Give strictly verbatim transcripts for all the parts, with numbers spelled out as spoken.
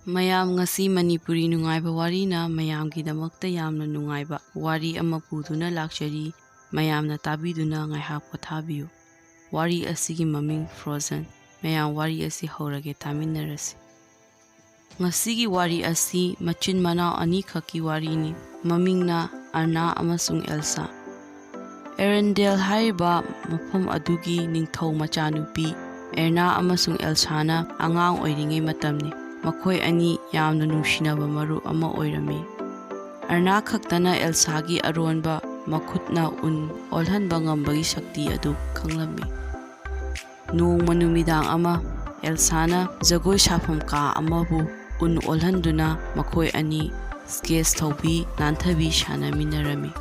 ꯃꯌꯥꯝ, ꯉꯁꯤ ꯃꯅꯤꯄꯨꯔꯤ ꯅꯨꯡꯉꯥꯏꯕ ꯋꯥꯔꯤꯅ ꯃꯌꯥꯝꯒꯤꯗꯃꯛꯇ ꯌꯥꯝꯅ ꯅꯨꯡꯉꯥꯏꯕ ꯋꯥꯔꯤ ꯑꯃ ꯄꯨꯗꯨꯅ ꯂꯥꯛꯆꯔꯤ꯫ ꯃꯌꯥꯝꯅ ꯇꯥꯕꯤꯗꯨꯅ ꯉꯥꯏꯍꯥꯛ ꯄꯣꯊꯥꯕꯤꯌꯨ꯫ ꯋꯥꯔꯤ ꯑꯁꯤꯒꯤ ꯃꯃꯤꯡ Frozen꯫ ꯃꯌꯥꯝ, ꯋꯥꯔꯤ ꯑꯁꯤ ꯍꯧꯔꯒꯦ, ꯇꯥꯃꯤꯟꯅꯔꯁꯤ꯫ ꯉꯁꯤꯒꯤ ꯋꯥꯔꯤ ꯑꯁꯤ ꯃꯆꯤꯟ ꯃꯅꯥꯎ ꯑꯅꯤꯈꯛꯀꯤ ꯋꯥꯔꯤꯅꯤ꯫ ꯃꯃꯤꯡꯅ ꯑꯔꯅꯥ ꯑꯃꯁꯨꯡ ꯑꯦꯜꯁꯥ꯫ ꯑꯦꯔꯦꯟꯗꯦꯜ ꯍꯥꯏꯔꯤꯕ ꯃꯐꯝ ꯑꯗꯨꯒꯤ ꯅꯤꯡꯊꯧ ꯃꯆꯥꯅꯨꯄꯤ ꯑꯦꯔꯅꯥ ꯑꯃꯁꯨꯡ ꯑꯦꯜꯁꯥꯅ ꯑꯉꯥꯡ ꯑꯣꯏꯔꯤꯉꯩ ꯃꯇꯝꯅꯤ꯫ ꯃꯈꯣꯏ ꯑꯅꯤ ꯌꯥꯝꯅ ꯅꯨꯡꯁꯤꯅꯕ ꯃꯔꯨꯞ ꯑꯃ ꯑꯣꯏꯔꯝꯃꯤ꯫ ꯑꯔꯅꯥ ꯈꯛꯇꯅ ꯑꯦꯜꯁꯥꯒꯤ ꯑꯔꯣꯟꯕ ꯃꯈꯨꯠꯅ ꯎꯟ ꯑꯣꯜꯍꯟꯕ ꯉꯝꯕꯒꯤ ꯁꯛꯇꯤ ꯑꯗꯨ ꯈꯪꯂꯝꯃꯤ꯫ ꯅꯣꯡꯃ ꯅꯨꯃꯤꯗꯥꯡ ꯑꯃ, ꯑꯦꯜꯁꯥꯅ ꯖꯒꯣꯏ ꯁꯥꯐꯝ ꯀꯥ ꯑꯃꯕꯨ ꯎꯟ ꯑꯣꯜꯍꯟꯗꯨꯅ ꯃꯈꯣꯏ ꯑꯅꯤ ꯁ꯭ꯀꯦꯠꯁ ꯊꯧꯕꯤ ꯅꯥꯟꯊꯕꯤ ꯁꯥꯟꯅꯃꯤꯟꯅꯔꯝꯃꯤ꯫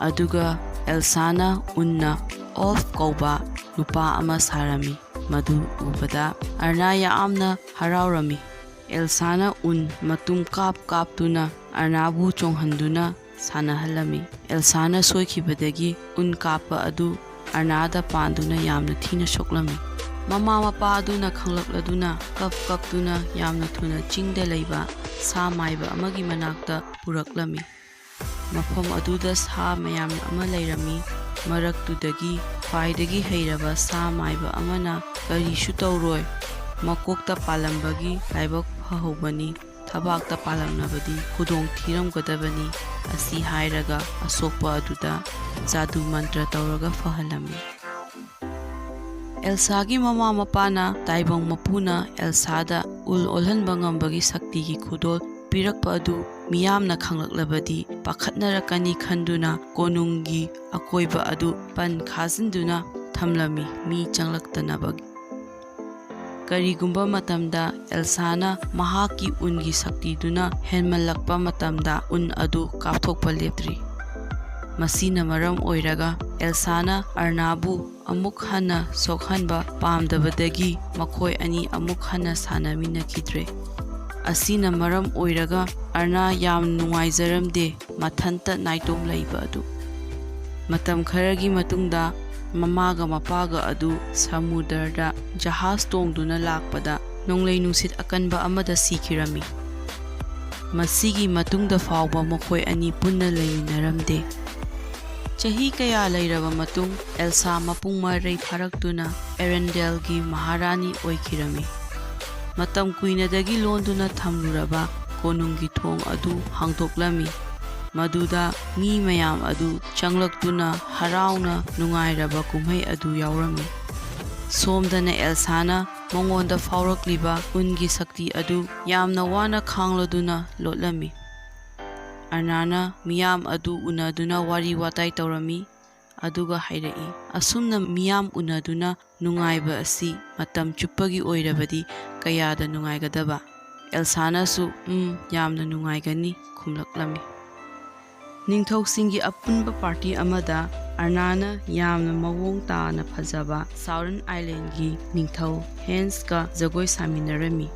ꯑꯗꯨꯒ ꯑꯦꯜꯁꯥꯅ ꯎꯟꯅ ꯑꯣꯜꯐ ꯀꯧꯕ ꯅꯨꯄꯥ ꯑꯃ ꯁꯥꯔꯝꯃꯤ꯫ ꯃꯗꯨ ꯎꯕꯗ ꯑꯔꯅꯥ ꯌꯥꯝꯅ ꯍꯔꯥꯎꯔꯝꯃꯤ꯫ ꯑꯦꯜꯁꯥꯅ ꯎꯟ ꯃꯇꯨꯝ ꯀꯥꯞ ꯀꯥꯞꯇꯨꯅ ꯑꯔꯅꯥꯕꯨ ꯆꯣꯡꯍꯟꯗꯨꯅ ꯁꯥꯟꯅꯍꯜꯂꯝꯃꯤ꯫ ꯑꯦꯜꯁꯥꯅ ꯁꯣꯏꯈꯤꯕꯗꯒꯤ ꯎꯟ ꯀꯥꯞꯄ ꯑꯗꯨ ꯑꯔꯅꯥꯗ ꯄꯥꯟꯗꯨꯅ ꯌꯥꯝꯅ ꯊꯤꯅ ꯁꯣꯛꯂꯝꯃꯤ꯫ ꯃꯃꯥ ꯃꯄꯥ ꯑꯗꯨꯅ ꯈꯪꯂꯛꯂꯗꯨꯅ ꯀꯞ ꯀꯞꯇꯨꯅ ꯌꯥꯝꯅ ꯊꯨꯅ ꯆꯤꯡꯗ ꯂꯩꯕ ꯁꯥ ꯃꯥꯏꯕ ꯑꯃꯒꯤ ꯃꯅꯥꯛꯇ ꯄꯨꯔꯛꯂꯝꯃꯤ꯫ ꯃꯐꯝ ꯑꯗꯨꯗ ꯁꯥ ꯃꯌꯥꯝ ꯑꯃ ꯂꯩꯔꯝꯃꯤ꯫ ꯃꯔꯛꯇꯨꯗꯒꯤ ꯈ꯭ꯋꯥꯏꯗꯒꯤ ꯍꯩꯔꯕ ꯁꯥ ꯃꯥꯏꯕ ꯑꯃꯅ "ꯀꯔꯤꯁꯨ ꯇꯧꯔꯣꯏ, ꯃꯀꯣꯛꯇ ꯄꯥꯜꯂꯝꯕꯒꯤ ꯂꯥꯏꯕꯛ ꯐꯍꯧꯕꯅꯤ, ꯊꯕꯥꯛꯇ ꯄꯥꯜꯂꯝꯂꯕꯗꯤ ꯈꯨꯗꯣꯡ ꯊꯤꯔꯝꯒꯗꯕꯅꯤ" ꯑꯁꯤ ꯍꯥꯏꯔꯒ ꯑꯁꯣꯛꯄ ꯑꯗꯨꯗ ꯖꯥꯗꯨ ꯃꯟꯇ꯭ꯔ ꯇꯧꯔꯒ ꯐꯍꯜꯂꯝꯃꯤ꯫ ꯑꯦꯜꯁꯥꯒꯤ ꯃꯃꯥ ꯃꯄꯥꯅ ꯇꯥꯏꯕꯪ ꯃꯄꯨꯅ ꯑꯦꯜꯁꯥꯗ ꯎꯜ ꯑꯣꯜꯍꯟꯕ ꯉꯝꯕꯒꯤ ꯁꯛꯇꯤꯒꯤ ꯈꯨꯗꯣꯜ ꯄꯤꯔꯛꯄ ꯑꯗꯨ ꯃꯤꯌꯥꯝꯅ ꯈꯪꯂꯛꯂꯕꯗꯤ ꯄꯥꯈꯠꯅꯔꯛꯀꯅꯤ ꯈꯟꯗꯨꯅ ꯀꯣꯅꯨꯡꯒꯤ ꯑꯀꯣꯏꯕ ꯑꯗꯨ ꯄꯟ ꯈꯥꯖꯤꯟꯗꯨꯅ ꯊꯝꯂꯝꯃꯤ, ꯃꯤ ꯆꯪꯂꯛꯇꯅꯕꯒꯤ꯫ ꯀꯔꯤꯒꯨꯝꯕ ꯃꯇꯝꯗ ꯑꯦꯜꯁꯥꯅ ꯃꯍꯥꯛꯀꯤ ꯎꯟꯒꯤ ꯁꯛꯇꯤꯗꯨꯅ ꯍꯦꯟꯃꯜꯂꯛꯄ ꯃꯇꯝꯗ ꯎꯟ ꯑꯗꯨ ꯀꯥꯞꯊꯣꯛꯄ ꯂꯦꯞꯇ꯭ꯔꯤ꯫ ꯃꯁꯤꯅ ꯃꯔꯝ ꯑꯣꯏꯔꯒ ꯑꯦꯜꯁꯥꯅ ꯑꯔꯅꯥꯕꯨ ꯑꯃꯨꯛ ꯍꯟꯅ ꯁꯣꯛꯍꯟꯕ ꯄꯥꯝꯗꯕꯗꯒꯤ ꯃꯈꯣꯏ ꯑꯅꯤ ꯑꯃꯨꯛ ꯍꯟꯅ ꯁꯥꯟꯅꯃꯤꯟꯅꯈꯤꯗ꯭ꯔꯦ꯫ ꯑꯁꯤꯅ ꯃꯔꯝ ꯑꯣꯏꯔꯒ ꯑꯔꯅꯥ ꯌꯥꯝ ꯅꯨꯡꯉꯥꯏꯖꯔꯝꯗꯦ, ꯃꯊꯟꯇ ꯅꯥꯏꯇꯣꯝ ꯂꯩꯕ ꯑꯗꯨ꯫ ꯃꯇꯝ ꯈꯔꯒꯤ ꯃꯇꯨꯡꯗ ꯃꯃꯥꯒ ꯃꯄꯥꯒ ꯑꯗꯨ ꯁꯃꯨꯗ꯭ꯔꯗ ꯖꯍꯥꯖ ꯇꯣꯡꯗꯨꯅ ꯂꯥꯛꯄꯗ ꯅꯣꯡꯂꯩ ꯅꯨꯡꯁꯤꯠ ꯑꯀꯟꯕ ꯑꯃꯗ ꯁꯤꯈꯤꯔꯝꯃꯤ꯫ ꯃꯁꯤꯒꯤ ꯃꯇꯨꯡꯗ ꯐꯥꯎꯕ ꯃꯈꯣꯏ ꯑꯅꯤ ꯄꯨꯟꯅ ꯂꯩꯃꯤꯟꯅꯔꯝꯗꯦ꯫ ꯆꯍꯤ ꯀꯌꯥ ꯂꯩꯔꯕ ꯃꯇꯨꯡ, ꯑꯦꯜꯁꯥ ꯃꯄꯨꯡ ꯃꯔꯩ ꯐꯥꯔꯛꯇꯨꯅ ꯑꯦꯔꯦꯟꯗꯦꯜꯒꯤ ꯃꯍꯥꯔꯥꯅꯤ ꯑꯣꯏꯈꯤꯔꯝꯃꯤ꯫ ꯃꯇꯝ ꯀꯨꯏꯅꯗꯒꯤ ꯂꯣꯟꯗꯨꯅ ꯊꯝꯂꯨꯔꯕ ꯀꯣꯅꯨꯡꯒꯤ ꯊꯣꯡ ꯑꯗꯨ ꯍꯥꯡꯗꯣꯛꯂꯝꯃꯤ, ꯃꯗꯨꯗ ꯃꯤ ꯃꯌꯥꯝ ꯑꯗꯨ ꯆꯪꯂꯛꯇꯨꯅ ꯍꯔꯥꯎꯅ ꯅꯨꯡꯉꯥꯏꯔꯕ ꯀꯨꯝꯍꯩ ꯑꯗꯨ ꯌꯥꯎꯔꯝꯃꯤ꯫ ꯁꯣꯝꯗꯅ ꯑꯦꯜꯁꯥꯅ ꯃꯉꯣꯟꯗ ꯐꯥꯎꯔꯛꯂꯤꯕ ꯎꯟꯒꯤ ꯁꯛꯇꯤ ꯑꯗꯨ ꯌꯥꯝꯅ ꯋꯥꯅ ꯈꯥꯡꯂꯗꯨꯅ ꯂꯣꯠꯂꯝꯃꯤ꯫ ꯑꯔꯅꯥꯅ ꯃꯤꯌꯥꯝ ꯑꯗꯨ ꯎꯅꯗꯨꯅ ꯋꯥꯔꯤ ꯋꯥꯇꯥꯏ ꯇꯧꯔꯝꯃꯤ, ꯑꯗꯨꯒ ꯍꯥꯏꯔꯛꯏ, "ꯑꯁꯨꯝꯅ ꯃꯤꯌꯥꯝ ꯎꯅꯗꯨꯅ ꯅꯨꯡꯉꯥꯏꯕ ꯑꯁꯤ ꯃꯇꯝ ꯆꯨꯞꯄꯒꯤ ꯑꯣꯏꯔꯕꯗꯤ ꯀꯌꯥꯗ ꯅꯨꯡꯉꯥꯏꯒꯗꯕ?" ꯑꯦꯜꯁꯥꯅꯁꯨ, "ꯎꯝ, ꯌꯥꯝꯅ ꯅꯨꯡꯉꯥꯏꯒꯅꯤ" ꯈꯨꯝꯂꯛꯂꯝꯃꯤ꯫ ꯅꯤꯡꯊꯧꯁꯤꯡꯒꯤ ꯑꯄꯨꯟꯕ ꯄꯥꯔꯇꯤ ꯑꯃꯗ ꯑꯔꯅꯥꯅ ꯌꯥꯝꯅ ꯃꯑꯣꯡ ꯇꯥꯅ ꯐꯖꯕ ꯁꯥꯎꯔꯟ ꯑꯥꯏꯂꯦꯟꯒꯤ ꯅꯤꯡꯊꯧ ꯍꯦꯟꯁꯀ ꯖꯒꯣꯏ ꯁꯥꯃꯤꯟꯅꯔꯝꯃꯤ꯫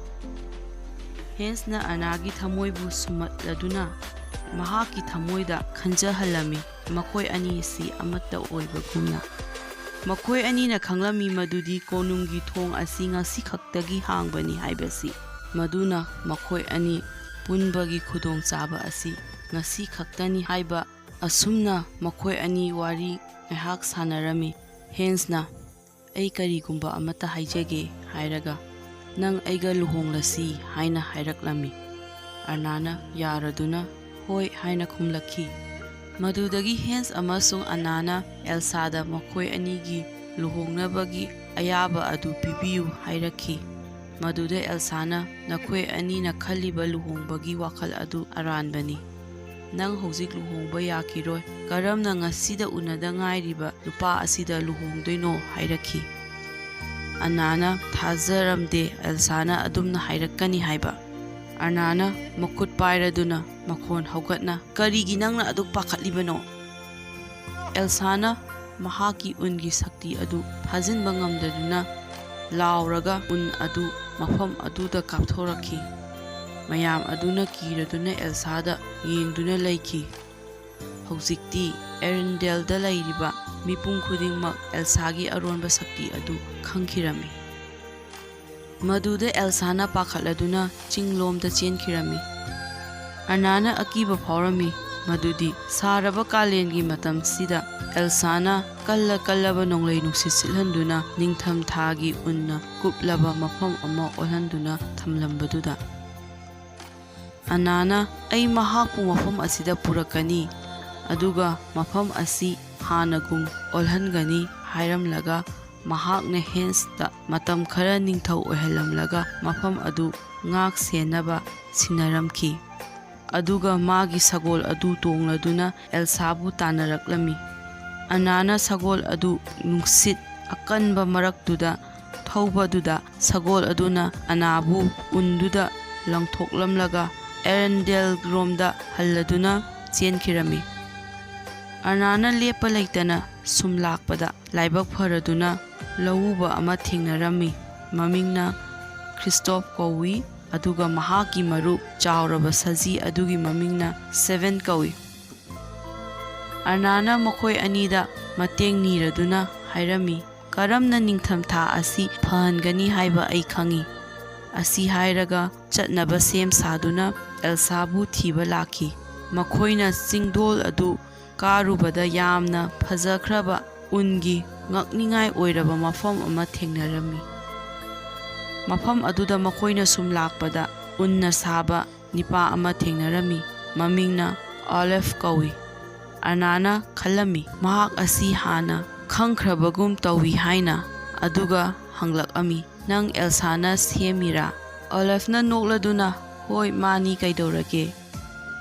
ꯍꯦꯟꯁꯅ ꯑꯔꯅꯥꯒꯤ ꯊꯃꯣꯏꯕꯨ ꯁꯨꯝꯍꯠꯂꯗꯨꯅ ꯃꯍꯥꯛꯀꯤ ꯊꯃꯣꯏꯗ ꯈꯟꯖꯍꯜꯂꯝꯃꯤ, ꯃꯈꯣꯏ ꯑꯅꯤ ꯑꯁꯤ ꯑꯃꯠꯇ ꯑꯣꯏꯕꯒꯨꯝꯅ꯫ ꯃꯈꯣꯏ ꯑꯅꯤꯅ ꯈꯪꯂꯝꯃꯤ ꯃꯗꯨꯗꯤ ꯀꯣꯅꯨꯡꯒꯤ ꯊꯣꯡ ꯑꯁꯤ ꯉꯁꯤ ꯈꯛꯇꯒꯤ ꯍꯥꯡꯕꯅꯤ ꯍꯥꯏꯕꯁꯤ, ꯃꯗꯨꯅ ꯃꯈꯣꯏ ꯑꯅꯤ ꯄꯨꯟꯕꯒꯤ ꯈꯨꯗꯣꯡꯆꯥꯕ ꯑꯁꯤ ꯉꯁꯤ ꯈꯛꯇꯅꯤ ꯍꯥꯏꯕ꯫ ꯑꯁꯨꯝꯅ ꯃꯈꯣꯏ ꯑꯅꯤ ꯋꯥꯔꯤ ꯉꯥꯏꯍꯥꯛ ꯁꯥꯟꯅꯔꯝꯃꯤ꯫ ꯍꯦꯟꯁꯅ, "ꯑꯩ ꯀꯔꯤꯒꯨꯝꯕ ꯑꯃꯠꯇ ꯍꯥꯏꯖꯒꯦ" ꯍꯥꯏꯔꯒ, "ꯅꯪ ꯑꯩꯒ ꯂꯨꯍꯣꯡꯂꯁꯤ" ꯍꯥꯏꯅ ꯍꯥꯏꯔꯛꯂꯝꯃꯤ꯫ ꯑꯔꯅꯥꯅ ꯌꯥꯔꯗꯨꯅ "ꯍꯣꯏ" ꯍꯥꯏꯅ ꯈꯨꯝꯂꯛꯈꯤ꯫ ꯃꯗꯨꯗꯒꯤ ꯍꯦꯟꯁ ꯑꯃꯁꯨꯡ ꯑꯔꯅꯥꯅ ꯑꯦꯜꯁꯥꯗ ꯃꯈꯣꯏ ꯑꯅꯤꯒꯤ ꯂꯨꯍꯣꯡꯅꯕꯒꯤ ꯑꯌꯥꯕ ꯑꯗꯨ ꯄꯤꯕꯤꯌꯨ ꯍꯥꯏꯔꯛꯈꯤ꯫ ꯃꯗꯨꯗ ꯑꯦꯜꯁꯥꯅ, "ꯅꯈꯣꯏ ꯑꯅꯤꯅ ꯈꯜꯂꯤꯕ ꯂꯨꯍꯣꯡꯕꯒꯤ ꯋꯥꯈꯜ ꯑꯗꯨ ꯑꯔꯥꯟꯕꯅꯤ꯫ ꯅꯪ ꯍꯧꯖꯤꯛ ꯂꯨꯍꯣꯡꯕ ꯌꯥꯈꯤꯔꯣꯏ꯫ ꯀꯔꯝꯅ ꯉꯁꯤꯗ ꯎꯅꯗ ꯉꯥꯏꯔꯤꯕ ꯅꯨꯄꯥ ꯑꯁꯤꯗ ꯂꯨꯍꯣꯡꯗꯣꯏꯅꯣ?" ꯍꯥꯏꯔꯛꯈꯤ꯫ ꯑꯔꯅꯥꯅ ꯊꯥꯖꯔꯝꯗꯦ ꯑꯦꯜꯁꯥꯅ ꯑꯗꯨꯝꯅ ꯍꯥꯏꯔꯛꯀꯅꯤ ꯍꯥꯏꯕ꯫ ꯑꯔꯅꯥꯅ ꯃꯈꯨꯠ ꯄꯥꯏꯔꯗꯨꯅ ꯃꯈꯣꯟ ꯍꯧꯒꯠꯅ, "ꯀꯔꯤꯒꯤ ꯅꯪꯅ ꯑꯗꯨꯛ ꯄꯥꯈꯠꯂꯤꯕꯅꯣ?" ꯑꯦꯜꯁꯥꯅ ꯃꯍꯥꯛꯀꯤ ꯎꯟꯒꯤ ꯁꯛꯇꯤ ꯑꯗꯨ ꯐꯥꯖꯤꯟꯕ ꯉꯝꯗꯗꯨꯅ ꯂꯥꯎꯔꯒ ꯎꯟ ꯑꯗꯨ ꯃꯐꯝ ꯑꯗꯨꯗ ꯀꯥꯞꯊꯣꯔꯛꯈꯤ꯫ ꯃꯌꯥꯝ ꯑꯗꯨꯅ ꯀꯤꯔꯗꯨꯅ ꯑꯦꯜꯁꯥꯗ ꯌꯦꯡꯗꯨꯅ ꯂꯩꯈꯤ꯫ ꯍꯧꯖꯤꯛꯇꯤ ꯑꯦꯔꯦꯟꯗꯦꯜꯗ ꯂꯩꯔꯤꯕ ꯃꯤꯄꯨꯝ ꯈꯨꯗꯤꯡꯃꯛ ꯑꯦꯜꯁꯥꯒꯤ ꯑꯔꯣꯟꯕ ꯁꯛꯇꯤ ꯑꯗꯨ ꯈꯪꯈꯤꯔꯝꯃꯤ꯫ ꯃꯗꯨꯗ ꯑꯦꯜꯁꯥꯅ ꯄꯥꯈꯠꯂꯗꯨꯅ ꯆꯤꯡꯂꯣꯝꯗ ꯆꯦꯟꯈꯤꯔꯝꯃꯤ꯫ ꯑꯔꯅꯥꯅ ꯑꯀꯤꯕ ꯐꯥꯎꯔꯝꯃꯤ, ꯃꯗꯨꯗꯤ ꯁꯥꯔꯕ ꯀꯥꯂꯦꯟꯒꯤ ꯃꯇꯝꯁꯤꯗ ꯑꯦꯜꯁꯥꯅ ꯀꯜꯂ ꯀꯜꯂꯕ ꯅꯣꯡꯂꯩ ꯅꯨꯡꯁꯤꯠ ꯁꯤꯠꯍꯟꯗꯨꯅ ꯅꯤꯡꯊꯝ ꯊꯥꯒꯤ ꯎꯟꯅ ꯀꯨꯞꯂꯕ ꯃꯐꯝ ꯑꯃ ꯑꯣꯜꯍꯟꯗꯨꯅ ꯊꯝꯂꯝꯕꯗꯨꯗ꯫ ꯑꯔꯅꯥꯅ, "ꯑꯩ ꯃꯍꯥꯛꯄꯨ ꯃꯐꯝ ꯑꯁꯤꯗ ꯄꯨꯔꯛꯀꯅꯤ, ꯑꯗꯨꯒ ꯃꯐꯝ ꯑꯁꯤ ꯍꯥꯟꯅꯒꯨꯝ ꯑꯣꯜꯍꯟꯒꯅꯤ" ꯍꯥꯏꯔꯝꯂꯒ, ꯃꯍꯥꯛꯅ ꯍꯦꯟꯁꯇ ꯃꯇꯝ ꯈꯔ ꯅꯤꯡꯊꯧ ꯑꯣꯏꯍꯜꯂꯝꯂꯒ ꯃꯐꯝ ꯑꯗꯨ ꯉꯥꯛ ꯁꯦꯟꯅꯕ ꯁꯤꯟꯅꯔꯝꯈꯤ꯫ ꯑꯗꯨꯒ ꯃꯥꯒꯤ ꯁꯒꯣꯜ ꯑꯗꯨ ꯇꯣꯡꯂꯗꯨꯅ ꯑꯦꯜꯁꯥꯕꯨ ꯇꯥꯟꯅꯔꯛꯂꯝꯃꯤ꯫ ꯑꯔꯅꯥꯅ ꯁꯒꯣꯜ ꯑꯗꯨ ꯅꯨꯡꯁꯤꯠ ꯑꯀꯟꯕ ꯃꯔꯛꯇꯨꯗ ꯊꯧꯕꯗꯨꯗ ꯁꯒꯣꯜ ꯑꯗꯨꯅ ꯑꯔꯅꯥꯕꯨ ꯎꯟꯗꯨꯗ ꯂꯪꯊꯣꯛꯂꯝꯂꯒ ꯑꯦꯔꯦꯟꯗꯦꯜꯔꯣꯝꯗ ꯍꯜꯂꯗꯨꯅ ꯆꯦꯟꯈꯤꯔꯝꯃꯤ꯫ ꯑꯔꯅꯥꯅ ꯂꯦꯞꯄ ꯂꯩꯇꯅ ꯁꯨꯝ ꯂꯥꯛꯄꯗ ꯂꯥꯏꯕꯛ ꯐꯔꯗꯨꯅ ꯂꯧꯎꯕ ꯑꯃ ꯊꯦꯡꯅꯔꯝꯃꯤ꯫ ꯃꯃꯤꯡꯅ ꯈ꯭ꯔꯤꯁꯇꯣꯞ ꯀꯧꯏ, ꯑꯗꯨꯒ ꯃꯍꯥꯛꯀꯤ ꯃꯔꯨꯞ ꯆꯥꯎꯔꯕ ꯁꯖꯤ ꯑꯗꯨꯒꯤ ꯃꯃꯤꯡꯅ ꯁꯦꯚꯦꯟ ꯀꯧꯏ꯫ ꯑꯔꯅꯥꯅ ꯃꯈꯣꯏ ꯑꯅꯤꯗ ꯃꯇꯦꯡ ꯅꯤꯔꯗꯨꯅ ꯍꯥꯏꯔꯝꯃꯤ, "ꯀꯔꯝꯅ ꯅꯤꯡꯊꯝꯊꯥ ꯑꯁꯤ ꯐꯍꯟꯒꯅꯤ ꯍꯥꯏꯕ ꯑꯩ ꯈꯪꯏ"꯫ ꯑꯁꯤ ꯍꯥꯏꯔꯒ ꯆꯠꯅꯕ ꯁꯦꯝ ꯁꯥꯗꯨꯅ ꯑꯦꯜꯁꯥꯕꯨ ꯊꯤꯕ ꯂꯥꯛꯈꯤ꯫ ꯃꯈꯣꯏꯅ ꯆꯤꯡꯗꯣꯜ ꯑꯗꯨ ꯀꯥꯔꯨꯕꯗ ꯌꯥꯝꯅ ꯐꯖꯈ꯭ꯔꯕ ꯎꯟꯒꯤ ꯉꯛꯅꯤꯡꯉꯥꯏ ꯑꯣꯏꯔꯕ ꯃꯐꯝ ꯑꯃ ꯊꯦꯡꯅꯔꯝꯃꯤ꯫ ꯃꯐꯝ ꯑꯗꯨꯗ ꯃꯈꯣꯏꯅ ꯁꯨꯝ ꯂꯥꯛꯄꯗ ꯎꯟꯅ ꯁꯥꯕ ꯅꯤꯄꯥ ꯑꯃ ꯊꯦꯡꯅꯔꯝꯃꯤ꯫ ꯃꯃꯤꯡꯅ ꯑꯣꯂꯦꯐ ꯀꯧꯏ꯫ ꯑꯔꯅꯥꯅ ꯈꯜꯂꯝꯃꯤ, ꯃꯍꯥꯛ ꯑꯁꯤ ꯍꯥꯟꯅ ꯈꯪꯈ꯭ꯔꯕꯒꯨꯝ ꯇꯧꯏ ꯍꯥꯏꯅ, ꯑꯗꯨꯒ ꯍꯪꯂꯛꯑꯝꯃꯤ, "ꯅꯪ ꯑꯦꯜꯁꯥꯅ ꯁꯦꯝꯃꯤꯔꯥ?" ꯑꯣꯂꯦꯐꯅ ꯅꯣꯛꯂꯗꯨꯅ, "ꯍꯣꯏ, ꯃꯥꯅꯤ, ꯀꯩꯗꯧꯔꯒꯦ?"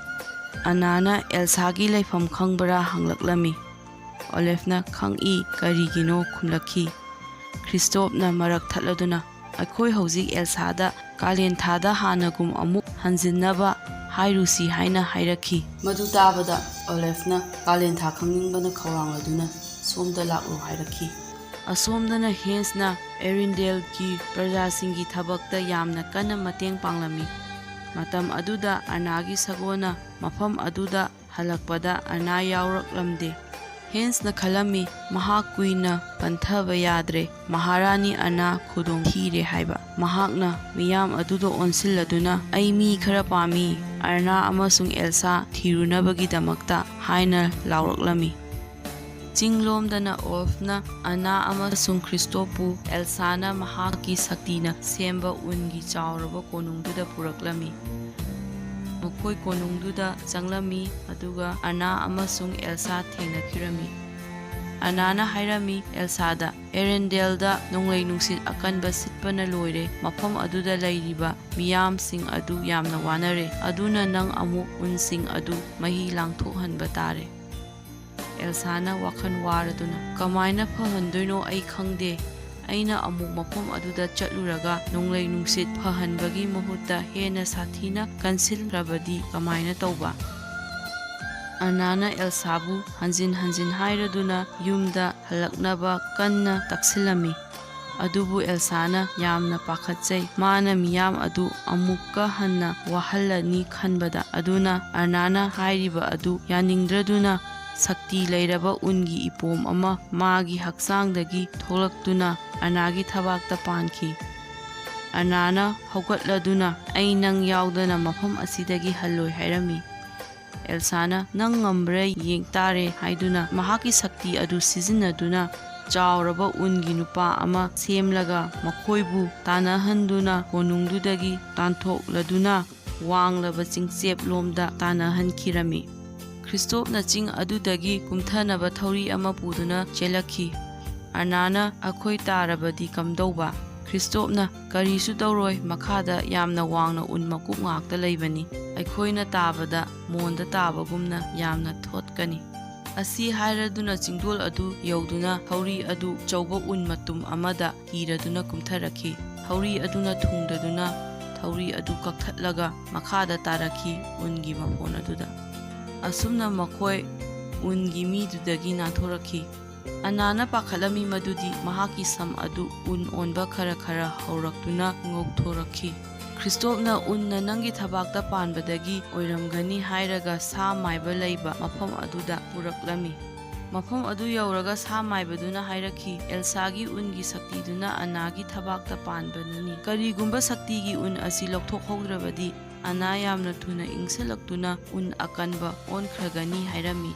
ꯑꯔꯅꯥꯅ ꯑꯦꯜꯁꯥꯒꯤ ꯂꯩꯐꯝ ꯈꯪꯕ꯭ꯔꯥ ꯍꯪꯂꯛꯂꯝꯃꯤ꯫ ꯑꯣꯂꯦꯐꯅ "ꯈꯪꯏ, ꯀꯔꯤꯒꯤꯅꯣ?" ꯈꯨꯝꯂꯛꯈꯤ꯫ ꯈ꯭ꯔꯤꯁꯇꯣꯞꯅ ꯃꯔꯛ ꯊꯠꯂꯗꯨꯅ, "ꯑꯩꯈꯣꯏ ꯍꯧꯖꯤꯛ ꯑꯦꯜꯁꯥꯗ ꯀꯥꯂꯦꯟ ꯊꯥꯗ ꯍꯥꯟꯅꯒꯨꯝ ꯑꯃꯨꯛ ꯍꯟꯖꯤꯟꯅꯕ ꯍꯥꯏꯔꯨꯁꯤ" ꯍꯥꯏꯅ ꯍꯥꯏꯔꯛꯈꯤ꯫ ꯃꯗꯨ ꯇꯥꯕꯗ ꯑꯣꯂꯦꯐꯅ ꯀꯥꯂꯦꯟ ꯊꯥ ꯈꯪꯅꯤꯡꯕꯅ ꯈꯧꯔꯥꯡꯂꯗꯨꯅ "ꯁꯣꯝꯗ ꯂꯥꯛꯂꯣ" ꯍꯥꯏꯔꯛꯈꯤ꯫ ꯑꯁꯣꯝꯗꯅ ꯍꯦꯟꯁꯅ ꯑꯦꯔꯤꯟꯗꯦꯜꯒꯤ ꯄ꯭ꯔꯖꯥꯁꯤꯡꯒꯤ ꯊꯕꯛꯇ ꯌꯥꯝꯅ ꯀꯟꯅ ꯃꯇꯦꯡ ꯄꯥꯡꯂꯝꯃꯤ꯫ ꯃꯇꯝ ꯑꯗꯨꯗ ꯑꯔꯅꯥꯒꯤ ꯁꯒꯣꯜꯅ ꯃꯐꯝ ꯑꯗꯨꯗ ꯍꯜꯂꯛꯄꯗ ꯑꯔꯅꯥ ꯌꯥꯎꯔꯛꯂꯝꯗꯦ꯫ ꯍꯦꯟꯁꯅ ꯈꯜꯂꯝꯃꯤ, ꯃꯍꯥꯛ ꯀꯨꯏꯅ ꯄꯟꯊꯕ ꯌꯥꯗ꯭ꯔꯦ, ꯃꯍꯥꯔꯥꯅꯤ ꯑꯅꯥ ꯈꯨꯗꯣꯡ ꯊꯤꯔꯦ ꯍꯥꯏꯕ꯫ ꯃꯍꯥꯛꯅ ꯃꯤꯌꯥꯝ ꯑꯗꯨꯗ ꯑꯣꯟꯁꯤꯜꯂꯗꯨꯅ, "ꯑꯩ ꯃꯤ ꯈꯔ ꯄꯥꯝꯃꯤ, ꯑꯔꯅꯥ ꯑꯃꯁꯨꯡ ꯑꯦꯜꯁꯥ ꯊꯤꯔꯨꯅꯕꯒꯤꯗꯃꯛꯇ" ꯍꯥꯏꯅ ꯂꯥꯎꯔꯛꯂꯝꯃꯤ꯫ ꯆꯤꯡꯂꯣꯝꯗꯅ ꯑꯣꯜꯐꯅ ꯑꯅꯥ ꯑꯃꯁꯨꯡ ꯈ꯭ꯔꯤꯁꯇꯣꯞꯄꯨ ꯑꯦꯜꯁꯥꯅ ꯃꯍꯥꯛꯀꯤ ꯁꯛꯇꯤꯅ ꯁꯦꯝꯕ ꯎꯟꯒꯤ ꯆꯥꯎꯔꯕ ꯀꯣꯅꯨꯡꯗꯨꯗ ꯄꯨꯔꯛꯂꯝꯃꯤ꯫ ꯃꯈꯣꯏ ꯀꯣꯅꯨꯡꯗꯨꯗ ꯆꯪꯂꯝꯃꯤ, ꯑꯗꯨꯒ ꯑꯅꯥ ꯑꯃꯁꯨꯡ ꯑꯦꯜꯁꯥ ꯊꯦꯡꯅꯈꯤꯔꯝꯃꯤ꯫ ꯑꯅꯥꯅ ꯍꯥꯏꯔꯝꯃꯤ ꯑꯦꯜꯁꯥꯗ, "ꯑꯦꯔꯦꯟꯗꯦꯜꯗ ꯅꯣꯡꯂꯩ ꯅꯨꯡꯁꯤꯠ ꯑꯀꯟꯕ ꯁꯤꯠꯄꯅ ꯂꯣꯏꯔꯦ꯫ ꯃꯐꯝ ꯑꯗꯨꯗ ꯂꯩꯔꯤꯕ ꯃꯤꯌꯥꯝꯁꯤꯡ ꯑꯗꯨ ꯌꯥꯝꯅ ꯋꯥꯅꯔꯦ, ꯑꯗꯨꯅ ꯅꯪ ꯑꯃꯨꯛ ꯎꯟꯁꯤꯡ ꯑꯗꯨ ꯃꯍꯤ ꯂꯥꯡꯊꯣꯛꯍꯟꯕ ꯇꯥꯔꯦ"꯫ ꯑꯦꯜꯁꯥꯅ ꯋꯥꯈꯜ ꯋꯥꯔꯗꯨꯅ, "ꯀꯃꯥꯏꯅ ꯐꯍꯟꯗꯣꯏꯅꯣ ꯑꯩ ꯈꯪꯗꯦ꯫ ꯑꯩꯅ ꯑꯃꯨꯛ ꯃꯐꯝ ꯑꯗꯨꯗ ꯆꯠꯂꯨꯔꯒ ꯅꯣꯡꯂꯩ ꯅꯨꯡꯁꯤꯠ ꯐꯍꯟꯕꯒꯤ ꯃꯍꯨꯠꯇ ꯍꯦꯟꯅ ꯁꯥꯊꯤꯅ ꯀꯟꯁꯤꯟꯈ꯭ꯔꯕꯗꯤ ꯀꯃꯥꯏꯅ ꯇꯧꯕ?" ꯑꯅꯥꯅ ꯑꯦꯜꯁꯥꯕꯨ ꯍꯟꯖꯤꯟ ꯍꯟꯖꯤꯟ ꯍꯥꯏꯔꯗꯨꯅ ꯌꯨꯝꯗ ꯍꯜꯂꯛꯅꯕ ꯀꯟꯅ ꯇꯛꯁꯤꯜꯂꯝꯃꯤ꯫ ꯑꯗꯨꯕꯨ ꯑꯦꯜꯁꯥꯅ ꯌꯥꯝꯅ ꯄꯥꯈꯠꯆꯩ꯫ ꯃꯥꯅ ꯃꯤꯌꯥꯝ ꯑꯗꯨ ꯑꯃꯨꯛꯀ ꯍꯟꯅ ꯋꯥꯍꯜꯂꯅꯤ ꯈꯟꯕꯗ꯫ ꯑꯗꯨꯅ ꯑꯔꯅꯥꯅ ꯍꯥꯏꯔꯤꯕ ꯑꯗꯨ ꯌꯥꯅꯤꯡꯗ꯭ꯔꯗꯨꯅ ꯁꯛꯇꯤ ꯂꯩꯔꯕ ꯎꯟꯒꯤ ꯏꯄꯣꯝ ꯑꯃ ꯃꯥꯒꯤ ꯍꯛꯆꯥꯡꯗꯒꯤ ꯊꯣꯛꯂꯛꯇꯨꯅ ꯑꯔꯅꯥꯒꯤ ꯊꯕꯥꯛꯇ ꯄꯥꯟꯈꯤ꯫ ꯑꯔꯅꯥꯅ ꯍꯧꯒꯠꯂꯗꯨꯅ, "ꯑꯩ ꯅꯪ ꯌꯥꯎꯗꯅ ꯃꯐꯝ ꯑꯁꯤꯗꯒꯤ ꯍꯜꯂꯣꯏ" ꯍꯥꯏꯔꯝꯃꯤ꯫ ꯑꯦꯜꯁꯥꯅ, "ꯅꯪ ꯉꯝꯕ꯭ꯔꯥ ꯌꯦꯡ ꯇꯥꯔꯦ" ꯍꯥꯏꯗꯨꯅ ꯃꯍꯥꯛꯀꯤ ꯁꯛꯇꯤ ꯑꯗꯨ ꯁꯤꯖꯤꯟꯅꯗꯨꯅ ꯆꯥꯎꯔꯕ ꯎꯟꯒꯤ ꯅꯨꯄꯥ ꯑꯃ ꯁꯦꯝꯂꯒ ꯃꯈꯣꯏꯕꯨ ꯇꯥꯟꯅꯍꯟꯗꯨꯅ ꯀꯣꯅꯨꯡꯗꯨꯗꯒꯤ ꯇꯥꯟꯊꯣꯛꯂꯗꯨꯅ ꯋꯥꯡꯂꯕ ꯆꯤꯡꯆꯦꯞꯂꯣꯝꯗ ꯇꯥꯟꯅꯍꯟꯈꯤꯔꯝꯃꯤ꯫ ꯈ꯭ꯔꯤꯁꯇꯣꯞꯅ ꯆꯤꯡ ꯑꯗꯨꯗꯒꯤ ꯀꯨꯝꯊꯅꯕ ꯊꯧꯔꯤ ꯑꯃ ꯄꯨꯗꯨꯅ ꯆꯦꯜꯂꯛꯈꯤ꯫ ꯑꯔꯅꯥꯅ, "ꯑꯩꯈꯣꯏ ꯇꯥꯔꯕꯗꯤ ꯀꯝꯗꯧꯕ?" ꯈ꯭ꯔꯤꯁꯇꯣꯞꯅ, "ꯀꯔꯤꯁꯨ ꯇꯧꯔꯣꯏ, ꯃꯈꯥꯗ ꯌꯥꯝꯅ ꯋꯥꯡꯅ ꯎꯟ ꯃꯀꯨꯞ ꯉꯥꯛꯇ ꯂꯩꯕꯅꯤ꯫ ꯑꯩꯈꯣꯏꯅ ꯇꯥꯕꯗ ꯃꯣꯟꯗ ꯇꯥꯕꯒꯨꯝꯅ ꯌꯥꯝꯅ ꯊꯣꯠꯀꯅꯤ"꯫ ꯑꯁꯤ ꯍꯥꯏꯔꯗꯨꯅ ꯆꯤꯡꯗꯣꯜ ꯑꯗꯨ ꯌꯧꯗꯨꯅ ꯊꯧꯔꯤ ꯑꯗꯨ ꯑꯆꯧꯕ ꯎꯟ ꯃꯇꯨꯝ ꯑꯃꯗ ꯀꯤꯔꯗꯨꯅ ꯀꯨꯝꯊꯔꯛꯈꯤ꯫ ꯊꯧꯔꯤ ꯑꯗꯨꯅ ꯊꯨꯡꯗꯗꯨꯅ ꯊꯧꯔꯤ ꯑꯗꯨ ꯀꯛꯊꯠꯂꯒ ꯃꯈꯥꯗ ꯇꯥꯔꯛꯈꯤ, ꯎꯟꯒꯤ ꯃꯐꯣꯟ ꯑꯗꯨꯗ꯫ ꯑꯁꯨꯝꯅ ꯃꯈꯣꯏ ꯎꯟꯒꯤ ꯃꯤꯗꯨꯗꯒꯤ ꯅꯥꯟꯊꯣꯔꯛꯈꯤ꯫ ꯑꯅꯥꯅ ꯄꯥꯈꯠꯂꯝꯃꯤ ꯃꯗꯨꯗꯤ ꯃꯍꯥꯛꯀꯤ ꯁꯝ ꯑꯗꯨ ꯎꯟ ꯑꯣꯟꯕ ꯈꯔ ꯈꯔ ꯍꯧꯔꯛꯇꯨꯅ ꯉꯧꯊꯣꯔꯛꯈꯤ꯫ ꯈ꯭ꯔꯤꯁꯇꯣꯞꯅ, "ꯎꯟꯅ ꯅꯪꯒꯤ ꯊꯕꯥꯛꯇ ꯄꯥꯟꯕꯗꯒꯤ ꯑꯣꯏꯔꯝꯒꯅꯤ" ꯍꯥꯏꯔꯒ ꯁꯥ ꯃꯥꯏꯕ ꯂꯩꯕ ꯃꯐꯝ ꯑꯗꯨꯗ ꯄꯨꯔꯛꯂꯝꯃꯤ꯫ ꯃꯐꯝ ꯑꯗꯨ ꯌꯧꯔꯒ ꯁꯥ ꯃꯥꯏꯕꯗꯨꯅ ꯍꯥꯏꯔꯛꯈꯤ, "ꯑꯦꯜꯁꯥꯒꯤ ꯎꯟꯒꯤ ꯁꯛꯇꯤꯗꯨꯅ ꯑꯅꯥꯒꯤ ꯊꯕꯥꯛꯇ ꯄꯥꯟꯕꯅꯅꯤ꯫ ꯀꯔꯤꯒꯨꯝꯕ ꯁꯛꯇꯤꯒꯤ ꯎꯟ ꯑꯁꯤ ꯂꯧꯊꯣꯛꯍꯧꯗ꯭ꯔꯕꯗꯤ ꯑꯅꯥ ꯌꯥꯝꯅ ꯊꯨꯅ ꯏꯪꯁꯤꯜꯂꯛꯇꯨꯅ ꯎꯟ ꯑꯀꯟꯕ ꯑꯣꯟꯈ꯭ꯔꯒꯅꯤ" ꯍꯥꯏꯔꯝꯃꯤ꯫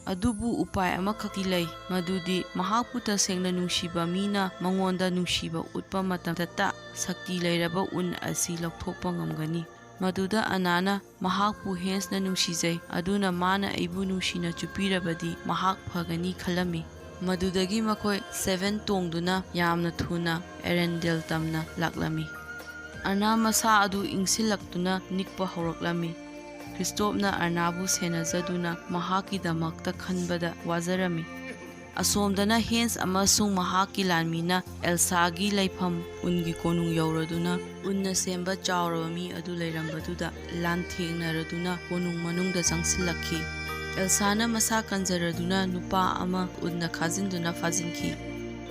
ꯑꯗꯨꯕꯨ ꯎꯄꯥꯏ ꯑꯃꯈꯛꯇꯤ ꯂꯩ, ꯃꯗꯨꯗꯤ ꯃꯍꯥꯛꯄꯨ ꯇꯁꯦꯡꯅ ꯅꯨꯡꯁꯤꯕ ꯃꯤꯅ ꯃꯉꯣꯟꯗ ꯅꯨꯡꯁꯤꯕ ꯎꯠꯄ ꯃꯇꯝꯗꯇ ꯁꯛꯇꯤ ꯂꯩꯔꯕ ꯎꯟ ꯑꯁꯤ ꯂꯧꯊꯣꯛꯄ ꯉꯝꯒꯅꯤ꯫ ꯃꯗꯨꯗ ꯑꯅꯥꯅ ꯃꯍꯥꯛꯄꯨ ꯍꯦꯟꯁꯅ ꯅꯨꯡꯁꯤꯖꯩ, ꯑꯗꯨꯅ ꯃꯥꯅ ꯑꯩꯕꯨ ꯅꯨꯡꯁꯤꯅ ꯆꯨꯞꯄꯤꯔꯕꯗꯤ ꯃꯍꯥꯛ ꯐꯒꯅꯤ ꯈꯜꯂꯝꯃꯤ꯫ ꯃꯗꯨꯗꯒꯤ ꯃꯈꯣꯏ ꯁꯦꯚꯦꯟ ꯇꯣꯡꯗꯨꯅ ꯌꯥꯝꯅ ꯊꯨꯅ ꯑꯦꯔꯦꯟꯗꯦꯜ ꯇꯝꯅ ꯂꯥꯛꯂꯝꯃꯤ꯫ ꯑꯅꯥ ꯃꯁꯥ ꯑꯗꯨ ꯏꯪꯁꯤꯜꯂꯛꯇꯨꯅ ꯅꯤꯛꯄ ꯍꯧꯔꯛꯂꯝꯃꯤ꯫ ꯈ꯭ꯔꯤꯁꯇꯣꯞꯅ ꯑꯅꯥꯕꯨ ꯁꯦꯟꯅꯖꯗꯨꯅ ꯃꯍꯥꯛꯀꯤꯗꯃꯛꯇ ꯈꯟꯕꯗ ꯋꯥꯖꯔꯝꯃꯤ꯫ ꯑꯁꯣꯝꯗꯅ ꯍꯦꯟꯁ ꯑꯃꯁꯨꯡ ꯃꯍꯥꯛꯀꯤ ꯂꯥꯟꯃꯤꯅ ꯑꯦꯜꯁꯥꯒꯤ ꯂꯩꯐꯝ ꯎꯟꯒꯤ ꯀꯣꯅꯨꯡ ꯌꯧꯔꯗꯨꯅ ꯎꯟꯅ ꯁꯦꯝꯕ ꯆꯥꯎꯔꯕ ꯃꯤ ꯑꯗꯨ ꯂꯩꯔꯝꯕꯗꯨꯗ ꯂꯥꯟꯊꯦꯡꯅꯔꯗꯨꯅ ꯀꯣꯅꯨꯡ ꯃꯅꯨꯡꯗ ꯆꯪꯁꯤꯜꯂꯛꯈꯤ꯫ ꯑꯦꯜꯁꯥꯅ ꯃꯁꯥ ꯀꯟꯖꯔꯗꯨꯅ ꯅꯨꯄꯥ ꯑꯃ ꯎꯟꯅ ꯈꯥꯖꯤꯟꯗꯨꯅ ꯐꯥꯖꯤꯟꯈꯤ꯫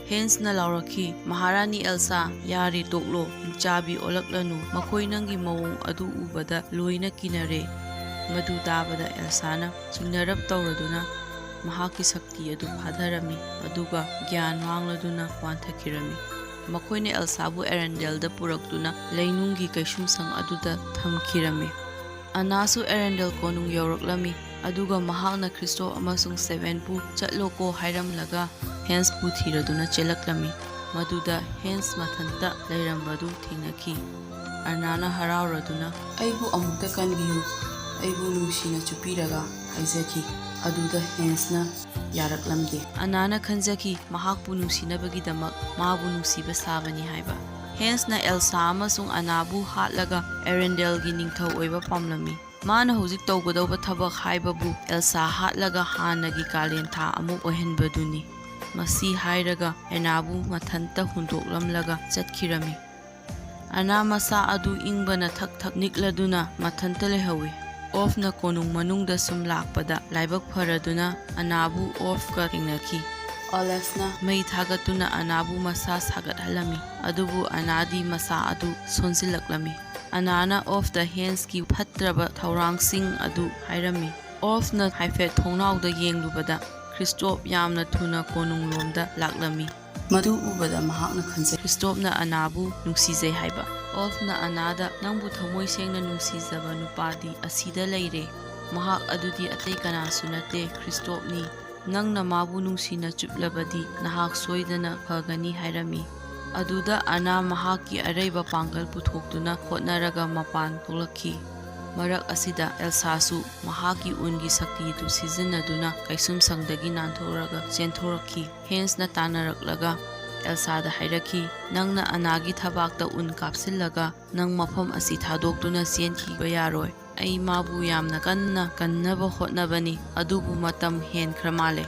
ꯍꯦꯟꯁꯅ ꯂꯥꯎꯔꯛꯈꯤ, "ꯃꯍꯥꯔꯥꯅꯤ ꯑꯦꯜꯁꯥ, ꯌꯥꯔꯦ ꯇꯣꯛꯂꯣ, ꯍꯤꯡꯆꯥꯕꯤ ꯑꯣꯜꯂꯛꯂꯅꯨ꯫ ꯃꯈꯣꯏ ꯅꯪꯒꯤ ꯃꯑꯣꯡ ꯑꯗꯨ ꯎꯕꯗ ꯂꯣꯏꯅ ꯀꯤꯅꯔꯦ꯫" ꯃꯗꯨ ꯇꯥꯕꯗ ꯑꯦꯜꯁꯥꯅ ꯆꯤꯡꯅꯔꯞ ꯇꯧꯔꯗꯨꯅ ꯃꯍꯥꯛꯀꯤ ꯁꯛꯇꯤ ꯑꯗꯨ ꯐꯥꯊꯔꯝꯃꯤ, ꯑꯗꯨꯒ ꯒ꯭ꯌꯥꯟ ꯃꯥꯡꯂꯗꯨꯅ ꯋꯥꯟꯊꯈꯤꯔꯝꯃꯤ꯫ ꯃꯈꯣꯏꯅ ꯑꯦꯜꯁꯥꯕꯨ ꯑꯦꯔꯦꯟꯗꯦꯜꯗ ꯄꯨꯔꯛꯇꯨꯅ ꯂꯩꯅꯨꯡꯒꯤ ꯀꯩꯁꯨꯝꯁꯪ ꯑꯗꯨꯗ ꯊꯝꯈꯤꯔꯝꯃꯤ꯫ ꯑꯅꯥꯁꯨ ꯑꯦꯔꯦꯟꯗꯦꯜ ꯀꯣꯅꯨꯡ ꯌꯧꯔꯛꯂꯝꯃꯤ, ꯑꯗꯨꯒ ꯃꯍꯥꯛꯅ ꯈ꯭ꯔꯤꯁꯇꯣꯞ ꯑꯃꯁꯨꯡ ꯁꯦꯚꯦꯟꯕꯨ "ꯆꯠꯂꯣꯀꯣ" ꯍꯥꯏꯔꯝꯂꯒ ꯍꯦꯟꯁꯄꯨ ꯊꯤꯔꯗꯨꯅ ꯆꯦꯜꯂꯛꯂꯝꯃꯤ꯫ ꯃꯗꯨꯗ ꯍꯦꯟꯁ ꯃꯊꯟꯇ ꯂꯩꯔꯝꯕꯗꯨ ꯊꯦꯡꯅꯈꯤ꯫ ꯑꯔꯅꯥꯅ ꯍꯔꯥꯎꯔꯗꯨꯅ, "ꯑꯩꯕꯨ ꯑꯃꯨꯛꯇ ꯀꯟꯕꯤꯌꯨ, ꯑꯩꯕꯨ ꯅꯨꯡꯁꯤꯅ ꯆꯨꯞꯄꯤꯔꯒ" ꯍꯥꯏꯖꯈꯤ꯫ ꯑꯗꯨꯗ ꯍꯦꯟꯁꯅ ꯌꯥꯔꯛꯂꯝꯗꯦ꯫ ꯑꯅꯥꯅ ꯈꯟꯖꯈꯤ, ꯃꯍꯥꯛꯄꯨ ꯅꯨꯡꯁꯤꯅꯕꯒꯤꯗꯃꯛ ꯃꯥꯕꯨ ꯅꯨꯡꯁꯤꯕ ꯁꯥꯕꯅꯤ ꯍꯥꯏꯕ꯫ ꯍꯦꯟꯁꯅ ꯑꯦꯜꯁꯥ ꯑꯃꯁꯨꯡ ꯑꯅꯥꯕꯨ ꯍꯥꯠꯂꯒ ꯑꯦꯔꯦꯟꯗꯦꯜꯒꯤ ꯅꯤꯡꯊꯧ ꯑꯣꯏꯕ ꯄꯥꯝꯂꯝꯃꯤ꯫ ꯃꯥꯅ ꯍꯧꯖꯤꯛ ꯇꯧꯒꯗꯧꯕ ꯊꯕꯛ ꯍꯥꯏꯕꯕꯨ ꯑꯦꯜꯁꯥ ꯍꯥꯠꯂꯒ ꯍꯥꯟꯅꯒꯤ ꯀꯥꯂꯦꯟ ꯊꯥ ꯑꯃꯨꯛ ꯑꯣꯏꯍꯟꯕꯗꯨꯅꯤ꯫ ꯃꯁꯤ ꯍꯥꯏꯔꯒ ꯑꯦꯅꯥꯕꯨ ꯃꯊꯟꯇ ꯍꯨꯟꯗꯣꯛꯂꯝꯂꯒ ꯆꯠꯈꯤꯔꯝꯃꯤ꯫ ꯑꯅꯥ ꯃꯁꯥ ꯑꯗꯨ ꯏꯪꯕꯅ ꯊꯛ ꯊꯛ ꯅꯤꯛꯂꯗꯨꯅ ꯃꯊꯟꯇ ꯂꯩꯍꯧꯏ꯫ ꯑꯣꯐꯅ ꯀꯣꯅꯨꯡ ꯃꯅꯨꯡꯗ ꯁꯨꯝ ꯂꯥꯛꯄꯗ ꯂꯥꯏꯕꯛ ꯐꯔꯗꯨꯅ ꯑꯅꯥꯕꯨ ꯑꯣꯐꯀ ꯊꯦꯡꯅꯈꯤ꯫ ꯑꯣꯂꯦꯐꯅ ꯃꯩ ꯊꯥꯒꯠꯇꯨꯅ ꯑꯅꯥꯕꯨ ꯃꯁꯥ ꯁꯥꯒꯠꯍꯜꯂꯝꯃꯤ, ꯑꯗꯨꯕꯨ ꯑꯅꯥꯗꯤ ꯃꯁꯥ ꯑꯗꯨ ꯁꯣꯟꯖꯤꯜꯂꯛꯂꯝꯃꯤ꯫ ꯑꯅꯥꯅ ꯑꯣꯐꯇ ꯍꯦꯟꯁꯀꯤ ꯐꯠꯇ꯭ꯔꯕ ꯊꯧꯔꯥꯡꯁꯤꯡ ꯑꯗꯨ ꯍꯥꯏꯔꯝꯃꯤ꯫ ꯑꯣꯐꯅ ꯍꯥꯏꯐꯦꯠ ꯊꯣꯡꯅꯥꯎꯗ ꯌꯦꯡꯂꯨꯕꯗ ꯈ꯭ꯔꯤꯁꯇꯣꯞ ꯌꯥꯝꯅ ꯊꯨꯅ ꯀꯣꯅꯨꯡꯂꯣꯝꯗ ꯂꯥꯛꯂꯝꯃꯤ꯫ ꯃꯗꯨ ꯎꯕꯗ ꯃꯍꯥꯛꯅ ꯈꯟꯖꯩ, ꯈ꯭ꯔꯤꯁꯇꯣꯞꯅ ꯑꯅꯥꯕꯨ ꯅꯨꯡꯁꯤꯖꯩ ꯍꯥꯏꯕ꯫ ꯑꯣꯜꯐꯅ ꯑꯅꯥꯗ, "ꯅꯪꯕꯨ ꯊꯃꯣꯏ ꯁꯦꯡꯅ ꯅꯨꯡꯁꯤꯖꯕ ꯅꯨꯄꯥꯗꯤ ꯑꯁꯤꯗ ꯂꯩꯔꯦ꯫ ꯃꯍꯥꯛ ꯑꯗꯨꯗꯤ ꯑꯇꯩ ꯀꯅꯥꯁꯨ ꯅꯠꯇꯦ, ꯈ꯭ꯔꯤꯁꯇꯣꯞꯅꯤ꯫ ꯅꯪꯅ ꯃꯥꯕꯨ ꯅꯨꯡꯁꯤꯅ ꯆꯨꯞꯂꯕꯗꯤ ꯅꯍꯥꯛ ꯁꯣꯏꯗꯅ ꯐꯒꯅꯤ" ꯍꯥꯏꯔꯝꯃꯤ꯫ ꯑꯗꯨꯗ ꯑꯅꯥ ꯃꯍꯥꯛꯀꯤ ꯑꯔꯩꯕ ꯄꯥꯡꯒꯜ ꯄꯨꯊꯣꯛꯇꯨꯅ ꯍꯣꯠꯅꯔꯒ ꯃꯄꯥꯟ ꯊꯣꯛꯂꯛꯈꯤ꯫ ꯃꯔꯛ ꯑꯁꯤꯗ ꯑꯦꯜꯁꯥꯁꯨ ꯃꯍꯥꯛꯀꯤ ꯎꯟꯒꯤ ꯁꯛꯇꯤꯗꯨ ꯁꯤꯖꯤꯟꯅꯗꯨꯅ ꯀꯩꯁꯨꯝꯁꯪꯗꯒꯤ ꯅꯥꯟꯊꯣꯛꯂꯒ ꯆꯦꯟꯊꯣꯔꯛꯈꯤ꯫ ꯍꯦꯟꯁꯅ ꯇꯥꯟꯅꯔꯛꯂꯒ ꯑꯦꯜꯁꯥꯗ ꯍꯥꯏꯔꯛꯈꯤ, "ꯅꯪꯅ ꯑꯅꯥꯒꯤ ꯊꯕꯥꯛꯇ ꯎꯟ ꯀꯥꯞꯁꯤꯜꯂꯒ ꯅꯪ ꯃꯐꯝ ꯑꯁꯤ ꯊꯥꯗꯣꯛꯇꯨꯅ ꯆꯦꯟꯈꯤꯕ ꯌꯥꯔꯣꯏ꯫ ꯑꯩ ꯃꯥꯕꯨ ꯌꯥꯝꯅ ꯀꯟꯅ ꯀꯟꯅꯕ ꯍꯣꯠꯅꯕꯅꯤ, ꯑꯗꯨꯕꯨ ꯃꯇꯝ ꯍꯦꯟꯈ꯭ꯔ ꯃꯥꯜꯂꯦ"꯫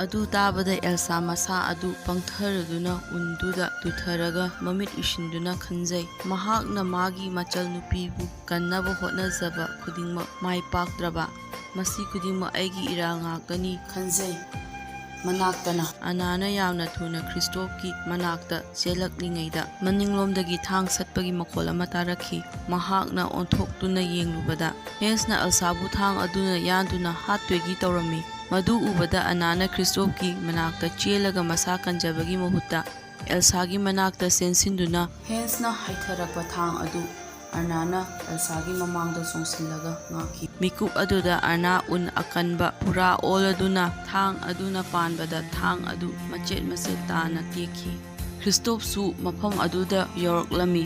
ꯑꯗꯨ ꯇꯥꯕꯗ ꯑꯦꯜꯁꯥ ꯃꯁꯥ ꯑꯗꯨ ꯄꯪꯊꯔꯗꯨꯅ ꯎꯟꯗꯨꯗ ꯇꯨꯊꯔꯒ ꯃꯃꯤꯠ ꯎꯏꯁꯤꯟꯗꯨꯅ ꯈꯟꯖꯩ, "ꯃꯍꯥꯛꯅ ꯃꯥꯒꯤ ꯃꯆꯜꯅꯨꯄꯤꯕꯨ ꯀꯟꯅꯕ ꯍꯣꯠꯅꯖꯕ ꯈꯨꯗꯤꯡꯃꯛ ꯃꯥꯏ ꯄꯥꯛꯇ꯭ꯔꯕ꯫ ꯃꯁꯤ ꯈꯨꯗꯤꯡꯃꯛ ꯑꯩꯒꯤ ꯏꯔꯥꯜ ꯉꯥꯛꯇꯅꯤ" ꯈꯟꯖꯩ꯫ ꯃꯅꯥꯛꯇꯅ ꯑꯅꯥꯅ ꯌꯥꯝꯅ ꯊꯨꯅ ꯈ꯭ꯔꯤꯁꯇꯣꯞꯀꯤ ꯃꯅꯥꯛꯇ ꯆꯦꯜꯂꯛꯂꯤꯉꯩꯗ ꯃꯅꯤꯡꯂꯣꯝꯗꯒꯤ ꯊꯥꯡ ꯁꯠꯄꯒꯤ ꯃꯈꯣꯜ ꯑꯃ ꯇꯥꯔꯛꯈꯤ꯫ ꯃꯍꯥꯛꯅ ꯑꯣꯟꯊꯣꯛꯇꯨꯅ ꯌꯦꯡꯂꯨꯕꯗ ꯍꯦꯟꯁꯅ ꯑꯦꯜꯁꯥꯕꯨ ꯊꯥꯡ ꯑꯗꯨꯅ ꯌꯥꯟꯗꯨꯅ ꯍꯥꯠꯇꯣꯏꯒꯤ ꯇꯧꯔꯝꯃꯤ꯫ ꯃꯗꯨ ꯎꯕꯗ ꯑꯅꯥꯅ ꯈ꯭ꯔꯤꯁꯇꯣꯞꯀꯤ ꯃꯅꯥꯛꯇ ꯆꯦꯜꯂꯒ ꯃꯁꯥ ꯀꯟꯖꯕꯒꯤ ꯃꯍꯨꯠꯇ ꯑꯦꯜꯁꯥꯒꯤ ꯃꯅꯥꯛꯇ ꯆꯦꯟꯁꯤꯟꯗꯨꯅ ꯍꯦꯟꯁꯅ ꯍꯥꯏꯊꯔꯛꯄ ꯊꯥꯡ ꯑꯗꯨ ꯑꯔꯅꯥꯅ ꯑꯦꯜꯁꯥꯒꯤ ꯃꯃꯥꯡꯗ ꯆꯣꯡꯁꯤꯜꯂꯒ ꯉꯥꯛꯈꯤ꯫ ꯃꯤꯀꯨꯞ ꯑꯗꯨꯗ ꯑꯔꯅꯥ ꯎꯟ ꯑꯀꯟꯕ ꯄꯨꯔꯥ ꯑꯣꯜꯂꯗꯨꯅ ꯊꯥꯡ ꯑꯗꯨꯅ ꯄꯥꯟꯕꯗ ꯊꯥꯡ ꯑꯗꯨ ꯃꯆꯦꯠ ꯃꯆꯦꯠ ꯇꯥꯅ ꯇꯦꯛꯈꯤ꯫ ꯈ꯭ꯔꯤꯁꯇꯣꯞꯁꯨ ꯃꯐꯝ ꯑꯗꯨꯗ ꯌꯧꯔꯛꯂꯝꯃꯤ꯫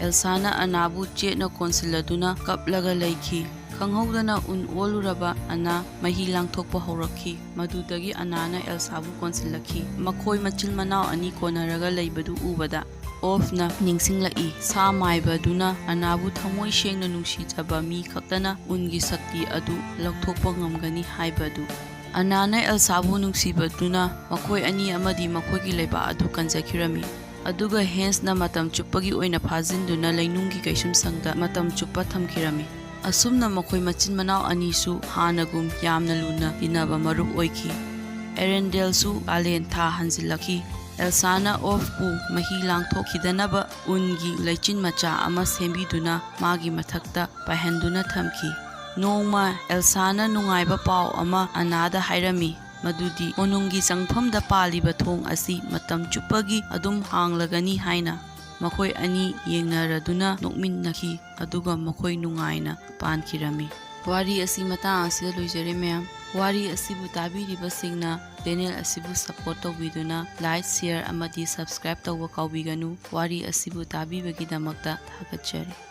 ꯑꯦꯜꯁꯥꯅ ꯑꯔꯅꯥꯕꯨ ꯆꯦꯠꯅ ꯀꯣꯟꯁꯤꯜꯂꯗꯨꯅ ꯀꯞꯂꯒ ꯂꯩꯈꯤ꯫ ꯈꯪꯍꯧꯗꯅ ꯎꯟ ꯑꯣꯜꯂꯨꯔꯕ ꯑꯔꯅꯥ ꯃꯍꯤ ꯂꯥꯡꯊꯣꯛꯄ ꯍꯧꯔꯛꯈꯤ꯫ ꯃꯗꯨꯗꯒꯤ ꯑꯔꯅꯥꯅ ꯑꯦꯜꯁꯥꯕꯨ ꯀꯣꯟꯁꯤꯜꯂꯛꯈꯤ꯫ ꯃꯈꯣꯏ ꯃꯆꯤꯟ ꯃꯅꯥꯎ ꯑꯅꯤ ꯀꯣꯟꯅꯔꯒ ꯂꯩꯕꯗꯨ ꯎꯕꯗ ꯑꯣꯜꯐꯅ ꯅꯤꯡꯁꯤꯡꯂꯛꯏ, ꯁꯥ ꯃꯥꯏꯕꯗꯨꯅ ꯑꯔꯅꯥꯕꯨ ꯊꯃꯣꯏ ꯁꯦꯡꯅ ꯅꯨꯡꯁꯤꯖꯕ ꯃꯤ ꯈꯛꯇꯅ ꯎꯟꯒꯤ ꯁꯛꯇꯤ ꯑꯗꯨ ꯂꯧꯊꯣꯛꯄ ꯉꯝꯒꯅꯤ ꯍꯥꯏꯕꯗꯨ꯫ ꯑꯔꯅꯥꯅ ꯑꯦꯜꯁꯥꯕꯨ ꯅꯨꯡꯁꯤꯕꯗꯨꯅ ꯃꯈꯣꯏ ꯑꯅꯤ ꯑꯃꯗꯤ ꯃꯈꯣꯏꯒꯤ ꯂꯩꯕꯥꯛ ꯑꯗꯨ ꯀꯟꯖꯈꯤꯔꯝꯃꯤ꯫ ꯑꯗꯨꯒ ꯍꯦꯟꯁꯅ ꯃꯇꯝ ꯆꯨꯞꯄꯒꯤ ꯑꯣꯏꯅ ꯐꯥꯖꯤꯟꯗꯨꯅ ꯂꯩꯅꯨꯡꯒꯤ ꯀꯩꯁꯨꯝꯁꯪꯗ ꯃꯇꯝ ꯆꯨꯞꯄ ꯊꯝꯈꯤꯔꯝꯃꯤ꯫ ꯑꯁꯨꯝꯅ ꯃꯈꯣꯏ ꯃꯆꯤꯟ ꯃꯅꯥꯎ ꯑꯅꯤꯁꯨ ꯍꯥꯟꯅꯒꯨꯝ ꯌꯥꯝꯅ ꯂꯨꯅ ꯇꯤꯟꯅꯕ ꯃꯔꯨꯞ ꯑꯣꯏꯈꯤ꯫ ꯑꯦꯔꯦꯟꯗꯦꯜꯁꯨ ꯀꯥꯂꯦꯟ ꯊꯥ ꯍꯟꯖꯤꯜꯂꯛꯈꯤ꯫ ꯑꯦꯜꯁꯥꯅ ꯑꯣꯐꯄꯨ ꯃꯍꯤ ꯂꯥꯡꯊꯣꯛꯈꯤꯗꯅꯕ ꯎꯟꯒꯤ ꯂꯩꯆꯤꯟ ꯃꯆꯥ ꯑꯃ ꯁꯦꯝꯕꯤꯗꯨꯅ ꯃꯥꯒꯤ ꯃꯊꯛꯇ ꯄꯥꯏꯍꯟꯗꯨꯅ ꯊꯝꯈꯤ꯫ ꯅꯣꯡꯃ ꯑꯦꯜꯁꯥꯅ ꯅꯨꯡꯉꯥꯏꯕ ꯄꯥꯎ ꯑꯃ ꯑꯅꯥꯗ ꯍꯥꯏꯔꯝꯃꯤ, ꯃꯗꯨꯗꯤ ꯀꯣꯅꯨꯡꯒꯤ ꯆꯪꯐꯝꯗ ꯄꯥꯜꯂꯤꯕ ꯊꯣꯡ ꯑꯁꯤ ꯃꯇꯝ ꯆꯨꯞꯄꯒꯤ ꯑꯗꯨꯝ ꯍꯥꯡꯂꯒꯅꯤ ꯍꯥꯏꯅ꯫ ꯃꯈꯣꯏ ꯑꯅꯤ ꯌꯦꯡꯅꯔꯗꯨꯅ ꯅꯣꯛꯃꯤꯟꯅꯈꯤ, ꯑꯗꯨꯒ ꯃꯈꯣꯏ ꯅꯨꯡꯉꯥꯏꯅ ꯄꯥꯟꯈꯤꯔꯝꯃꯤ꯫ ꯋꯥꯔꯤ ꯑꯁꯤ ꯃꯇꯥꯡ ꯑꯁꯤꯗ ꯂꯣꯏꯖꯔꯦ, ꯃꯌꯥꯝ꯫ ꯋꯥꯔꯤ ꯑꯁꯤꯕꯨ ꯇꯥꯕꯤꯔꯤꯕꯁꯤꯡꯅ channel ꯑꯁꯤꯕꯨ support ꯇꯧꯕꯤꯗꯨꯅ like, share ꯑꯃꯗꯤ subscribe ꯇꯧꯕ ꯀꯥꯎꯕꯤꯒꯅꯨ꯫ ꯋꯥꯔꯤ ꯑꯁꯤꯕꯨ ꯇꯥꯕꯤꯕꯒꯤꯗꯃꯛꯇ ꯊꯥꯒꯠꯆꯔꯤ꯫